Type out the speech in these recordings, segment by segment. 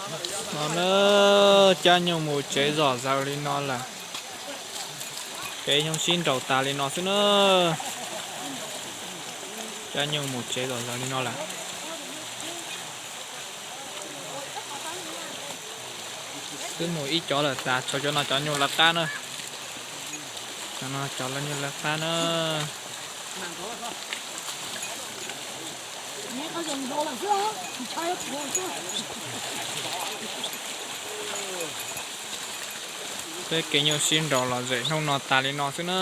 No na, Cab Nyuj mus tsev zom zaws li no lawm. Peb nyob sib nraus tas li no xwb na. Cab Nyuj mus tsev zom zaws li no lawm. Twb mus ib cov lawm tas, tshuav cov no cov nyuj lawv qab na. Cov no cov nyuj lawv qab na. Peb kev nyuj sib nraus los zem hnub no tas li no xwb na.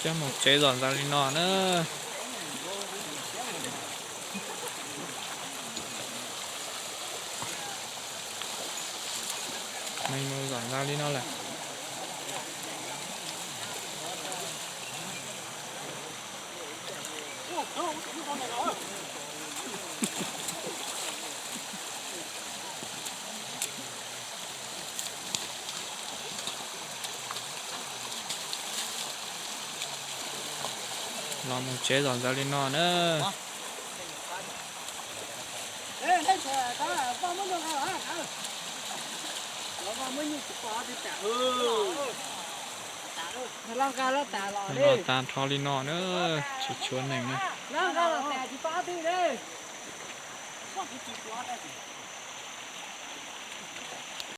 Cab mus tsev zom zaws li no na. Mus zom zaws li no lawm. Los mus tsev zom zaws li no na. Los tas nrho li no na, tsis tshuav neeg na.